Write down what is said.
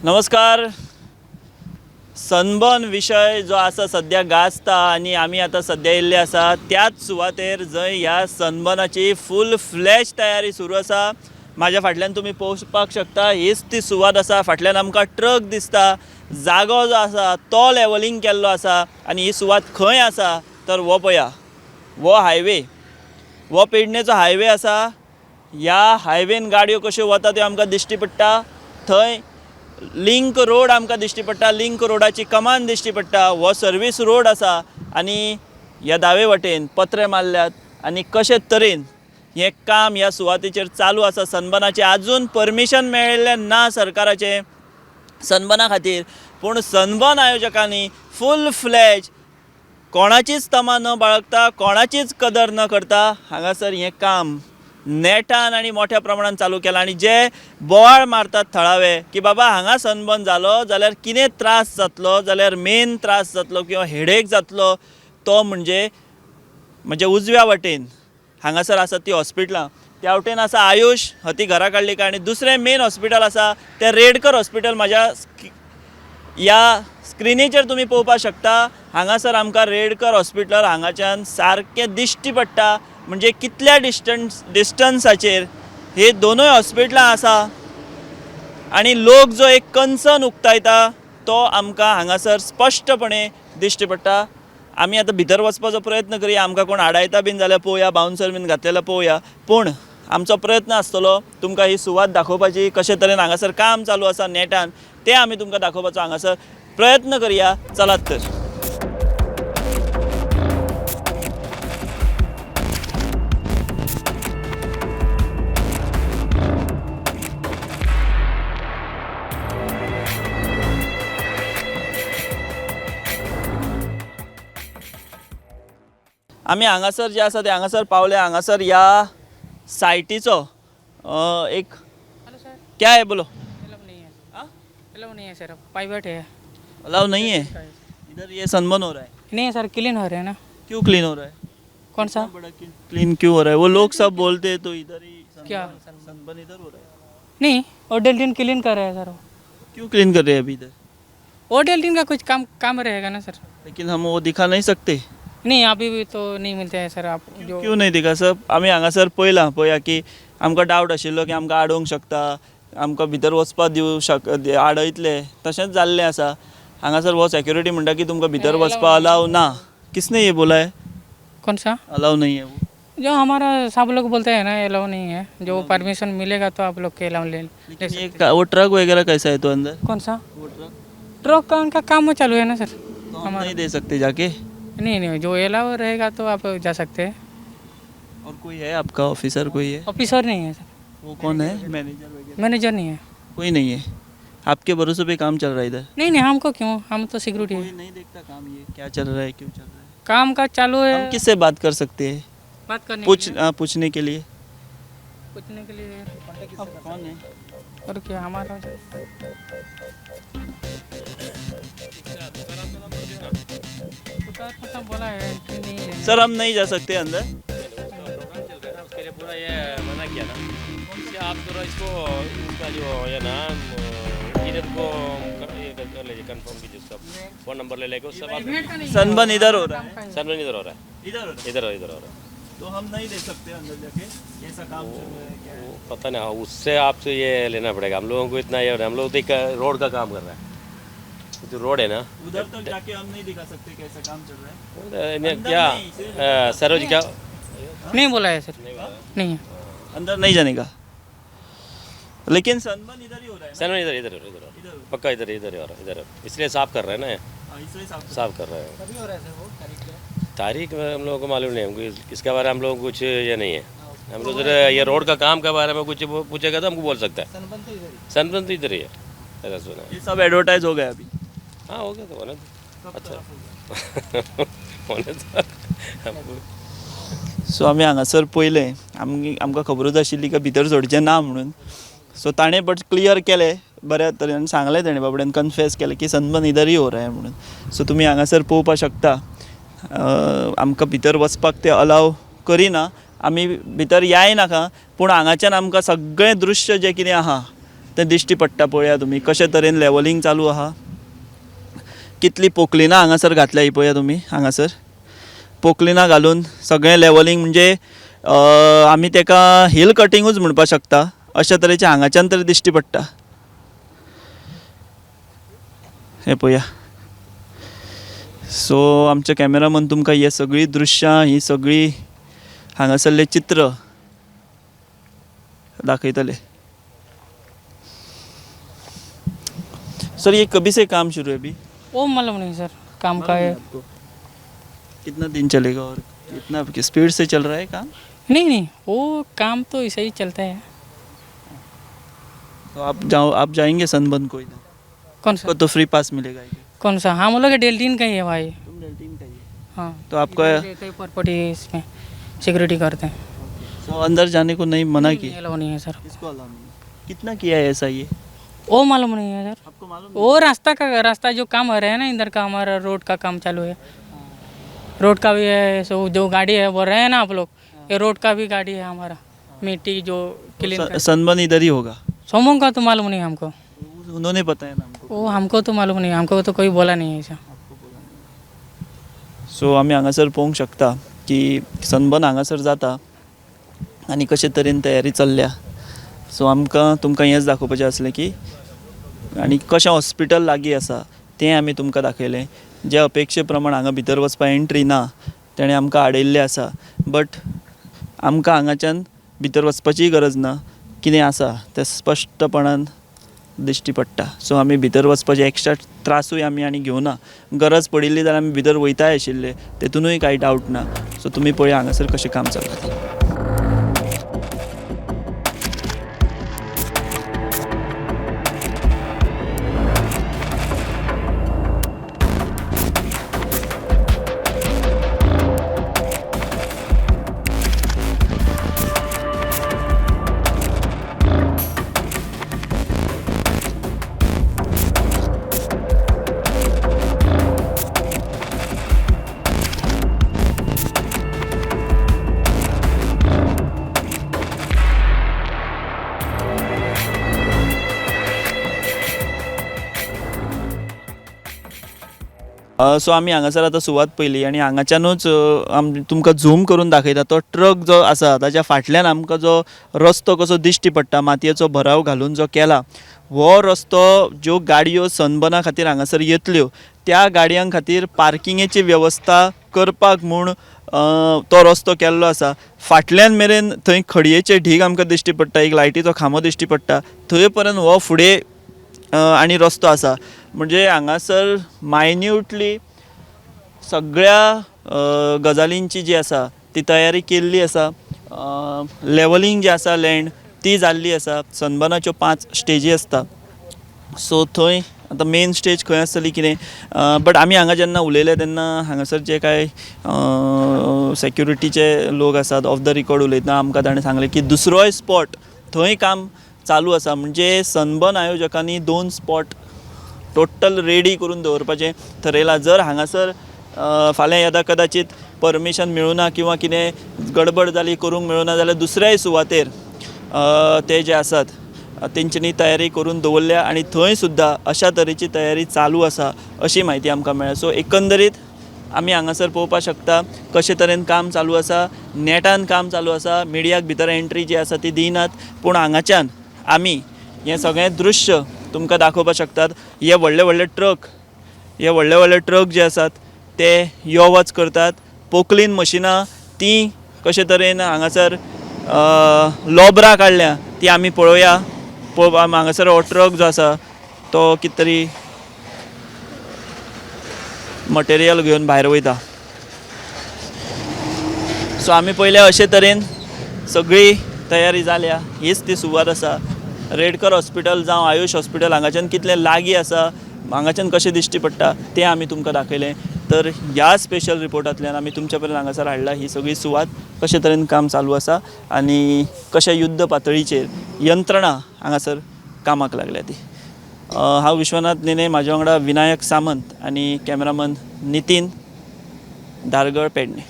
नमस्कार. सनबर्न विशय जो आसा सद्या गाजता आनी आमी आतां सद्या येयल्ले आसा त्याच सुवातेर जंय ह्या सनबर्नाची फूल फ्लॅश तयारी सुरू आसा. म्हाज्या फाटल्यान तुमी पळोवपाक शकता, हीच ती सुवात आसा. फाटल्यान आमकां ट्रक दिसता, जागो जो आसा तो लेवलिंग केल्लो आसा. आनी ही सुवात खंय आसा तर हो पळया, हो हायवे, हो पेडणेचो हायवे आसा. ह्या हायवेन गाडयो कश्यो वता त्यो आमकां दिश्टी पडटा. थंय लिंक रोड आमकां दिश्टी पडटा, लिंक रोडाची कमान दिश्टी पडटा. हो सर्वीस रोड आसा आनी ह्या दावे वटेन पत्रे मारल्यात आनी कशे तरेन हें काम ह्या सुवातेचेर चालू आसा. सनबर्नाचें आजून परमिशन मेळिल्लें ना सरकाराचें सनबर्ना खातीर, पूण सनबर्न आयोजकांनी फूल फ्लॅज कोणाचीच तमा न बाळगता, कोणाचीच कदर न करता हांगासर हें काम नेटान आनी मोठ्या प्रमाणान चालू केलां. आनी जे बोवाळ मारतात थळावे की बाबा हांगा सनबर्न जालो जाल्यार कितें त्रास जातलो, जाल्यार मेन त्रास जातलो किंवा हेडेक जातलो तो म्हणजे म्हणजे उजव्या वटेन हांगासर आसा ती हॉस्पिटलां, त्या वटेन आसा आयुश हती घरा काडली आनी दुसरें मेन हॉस्पिटल आसा तें रेडकर हॉस्पिटल. म्हाज्या ह्या स्क्रिनीचेर तुमी पळोवपाक शकता, हांगासर आमकां रेडकर हॉस्पिटल हांगाच्यान सारकें दिश्टी पडटा. म्हणजे कितल्या डिस्टन्साचेर हे दोनूय हॉस्पिटलां आसा. आनी लोक जो एक कन्सर्न उक्तायता तो आमकां हांगासर स्पश्टपणे दिश्टी पडटा. आमी आतां भितर वचपाचो प्रयत्न करया, आमकां कोण आडायता बीन जाल्यार पळोवया, बाउन्सर बीन घातलेलो पळोवया. पूण आमचो प्रयत्न आसतलो तुमकां ही सुवात दाखोवपाची, कशे तरेन हांगासर काम चालू आसा नेटान तें आमी तुमकां दाखोवपाचो हांगासर प्रयत्न करया. चलात तर. आमी हांगासर जे आसा ते हांगासर पावले. हांगासर ह्या सायटीचो एक क्या है बोलो? अलाउ नहीं है. अलाउ नहीं है सर, प्राइवेट है. अलाउ नहीं है? इधर ये सनबर्न हो रहा है. नहीं सर, क्लीन हो रहे हैं ना. क्यों क्लीन हो रहा है? कौन सा? बड़ा क्लीन क्यों हो रहा है? वो लोग सब बोलते हैं तो इधर ही. क्या? सनबर्न इधर हो रहा है. नहीं, और डेल्टिन क्लीन कर रहे हैं सर वो. क्यों क्लीन कर रहे हैं अभी इधर? और डेल्टिन का कुछ काम काम रहेगा ना सर. लेकिन हम वो दिखा नहीं सकते. नहीं, अभी भी तो नहीं मिलते हैं सर आप जो. क्यों नहीं दिखा सर? आमी हांगासर पळयलां पळया की आमकां डावट आशिल्लो की आमकां आडोवंक शकता, आमकां भितर वचपाक दिवं शक आडयतले, तशेंच जाल्लें आसा. हांगासर हो सेक्युरिटी म्हणटा की तुमकां भितर वचपाक अलाव ना. किसने ये बोला है? कौन सा? अलाव नहीं है वो. जो हमारा सब लोग बोलते हैं ना, अलाउ नहीं है. जो परमिशन मिलेगा तो आप लोग के अलाउ ले ले. लेकिन ये वो ट्रक वगैरह कैसा है तो अंदर? कौन सा? वो ट्रक. ट्रक का उनका काम चालू है ना सर. तो हम नहीं दे सकते जाके? नहीं नहीं, जो अलाउ रहेगा तो आप जा सकते हैं. और कोई है आपका ऑफिसर कोई है? ऑफिसर नहीं है सर. वो कौन है, मैनेजर वगैरह? मैनेजर नहीं है. कोई नहीं है? आपके भरोसे पे काम चल रहा है इधर? नहीं नहीं, हमको क्यों, हम तो सिक्योरिटी कोई है. नहीं देखता काम ये क्या चल रहा है, क्यों चल रहा है? काम का चालू है. हम किससे बात कर सकते हैं? बात करने पूछ के लिए? हाँ, पूछने के लिए. पूछने के लिए. कौन है? और क्या हमारा दुकान बोला है कि नहीं है. सर, हम नहीं जा सकते अंदर? उसके लिए पूरा ये मना किया ना. इसलिए आप थोड़ा इसको इसका जो है ना इधर को ये कर लीजिए, कंफर्म कीजिए, उसका फोन नंबर ले लेके सब आप. सनबर्न इधर हो रहा है? सनबर्न इधर हो रहा है. इधर हो रहा है? इधर इधर हो रहा है. तो हम नहीं दे सकते अंदर जाके, कैसा काम चल रहा है, क्या है? वो पता नहीं. हाँ, उससे आपसे ये लेना पड़ेगा. हम लोगों को इतना ये हम लोग तो एक रोड का काम कर रहे हैं, जो रोड है ना. उधर तक जाके हम नहीं दिखा सकते कैसा काम चल रहा है? उधर क्या सरोज क्या? नहीं बोला है सर, नहीं है. अंदर नहीं जाने का, लेकिन सनबर्न इधर ही हो रहा है ना? सनबर्न इधर इधर इधर इधर हो. पक्का इधर इधर ही हो रहा है, इधर. इसलिए साफ कर रहे हैं ना. हाँ, इसलिए साफ. साफ कर रहे हैं. तारीख में हम लोगों को मालूम नहीं है. हमको इसके बारे में हम लोगों को कुछ ये नहीं है. हम लोग जरा ये रोड का काम के बारे में कुछ वो पूछेगा तो हमको बोल सकता है. सनबर्न तो इधर ही है, ऐसा सुना है. ये सब एडवर्टाइज हो गया अभी? हाँ, हो गया तो होने दो. अच्छा, होने दो हमको. सो आमी हांगासर पयलें, आमकां आमकां खबरूच आशिल्ली की भितर सोडचें ना म्हणून. सो ताणें बट क्लियर केलें बऱ्या तरेन सांगलें तेणें, बाबड्यान कन्फेस केलें की सनबर्न इधर ही हो रहा है म्हणून. सो तुमी हांगासर पळोवपाक शकता, आमकां भितर वचपाक ते अलाव करिना, आमी भितर याय नाका. पूण हांगाच्यान आमकां सगळें दृश्य जें कितें आहा तें दिश्टी पडटा. पळया तुमी कशे तरेन लेवलिंग चालू आहा, कितली पोकलिनां हांगासर घातल्या ही पळया तुमी. हांगासर पोकलिनां घालून सगळें लेवलिंग म्हणजे आमी तेका हिल कटिंगूच म्हणपाक शकता अशा तरेचें हांगाच्यान तरी दिश्टी पडटा. हें पळया. सो आमचे कॅमेरामन तुमकां हे सगळीं दृश्यां, ही सगळीं हांगासरलें चित्र दाखयतले. सर ये कभी से काम शुरू है अभी? वो मालूम नहीं सर, काम का है। आपको कितना दिन चलेगा और कितना स्पीड से चल रहा है काम? नहीं नहीं, वो काम तो ऐसे ही चलता है। तो आप जाओ, आप जाएंगे सनबर्न को इधर? कौन सा? आपको तो फ्री पास मिलेगा इधर। कौन सा? हम लोग डेल्टीन का ही है भाई। तुम डेल्टीन का ही है? हाँ। तो आपका प्रॉपर्टी इसमें सिक्योरिटी करते हैं। तो अंदर जाने को नहीं मना किया? अलाउ नहीं है सर। किसको अलाउ नहीं है? कितना किया है ऐसा ये? वो मालूम नहीं है सर। आपको मालूम? वो रास्ता का, रास्ता जो काम हो रहा है ना इधर का, हमारा रोड का काम चालू है, रोड का भी है। सो जो गाड़ी है बोल रहे हैं ना आप लोग, ये रोड का भी गाड़ी है हमारा, मिट्टी जो क्लीन। सनबर्न इधर ही होगा? सोमों का तो मालूम नहीं हमको। उन्होंने बताया ना हमको। वो हमको तो मालूम नहीं, हमको तो कोई बोला नहीं है ऐसा। सो आमी हांगासर पळोवंक शकता की सनबर्न हांगासर जाता आनी कशे तरेन तयारी चल्ल्या. सो आमकां तुमकां हेंच दाखोवपाचें आसलें की आनी कशें हॉस्पिटल लागीं आसा तें आमी तुमकां दाखयलें. जे अपेक्षे प्रमाण हांगा भितर वचपाक एंट्री ना, तेणें आमकां आडयल्लें आसा, बट आमकां हांगाच्यान भितर वचपाचीय गरज ना. कितें आसा तें स्पश्टपणान दिश्टी पडटा. सो आमी भितर वचपाचे एक्स्ट्रा त्रासूय आमी आनी घेवना. गरज पडिल्ली जाल्यार आमी भितर वयताय आशिल्ले, तेतुनूय कांय डावट ना. सो तुमी पळया हांगासर कशें काम चल्लां तें. सो आमी हांगासर आतां सुवात पळयली आनी हांगाच्यानूच आमी तुमकां झूम करून दाखयता तो ट्रक जो आसा ताच्या फाटल्यान आमकां जो रस्तो कसो दिश्टी पडटा, मातयेचो भराव घालून जो केला हो रस्तो, ज्यो गाडयो सनबर्ना खातीर हांगासर येतल्यो त्या गाडयां खातीर पार्किंगेची वेवस्था करपाक म्हूण तो रस्तो केल्लो आसा. फाटल्यान मेरेन थंय खडयेचे ढीग आमकां दिश्टी पडटा, एक लायटीचो खांबो दिश्टी पडटा, थंय पर्यंत हो फुडें आनी रस्तो आसा. म्हणजे हांगासर मायन्युटली सगळ्या गजालींची जी आसा ती तयारी केल्ली आसा. लेवलिंग जें आसा लँड ती जाल्ली आसा. सनबर्नाच्यो 5 स्टेजी आसता. सो थंय आतां मेन स्टेज खंय आसतली कितें, बट आमी हांगा जेन्ना उलयले तेन्ना हांगासर जे कांय सेक्युरिटीचे लोक आसात ऑफ the record उलयतना आमकां ताणें सांगलें की दुसरोय स्पॉट थंय काम चालू आसा. म्हणजे सनबर्न आयोजकांनी 2 स्पॉट टोटल रेडी करून दवरपाचें थरयलां. जर हांगासर फाल्यां येदा कदाचीत परमिशन मेळुना किंवा कितें गडबड जाली करूंक मेळुना जाल्यार दुसऱ्याय सुवातेर ते जे आसात तेंच्यांनी तयारी करून दवरल्या आनी थंय सुद्दां अशा तरेची तयारी चालू आसा अशी म्हायती आमकां मेळ्ळ्या. सो एकंदरीत आमी हांगासर पळोवपाक शकता कशे तरेन काम चालू आसा, नेटान काम चालू आसा. मिडियाक भितर एंट्री जी आसा ती दिनात, पूण हांगाच्यान आमी हें सगळें दृश्य तुमकां दाखोवपाक शकतात. हे व्हडले व्हडले ट्रक, हे व्हडले व्हडले ट्रक जे आसात ते यो वच करतात. पोकलीन मशिनां तीं कशे तरेन हांगासर लोबरां काडल्या ती आमी पळोवया. पळोवपा हांगासर हो ट्रक जो आसा तो कितें तरी मटेरियल घेवन भायर वयता. सो आमी पळयल्या अशे तरेन सगळी तयारी जाल्या. हीच ती सुवात आसा. रेडकर हॉस्पिटल जावं आयुष हॉस्पिटल हांगाच्यान कितलें लागीं आसा, हांगाच्यान कशें दिश्टी पडटा तें आमी तुमकां दाखयलें. तर ह्या स्पेशल रिपोर्टांतल्यान आमी तुमच्या पर्यंत हांगासर हाडला ही सगळी सुवात कशे तरेन काम चालू आसा आनी कशें युद्ध पातळीचेर यंत्रणा हांगासर कामाक लागल्या ती. हांव विश्वनाथ नेने, म्हाज्या वांगडा विनायक सामंत आनी कॅमेरामन नितीन, धारगळ, पेडणे.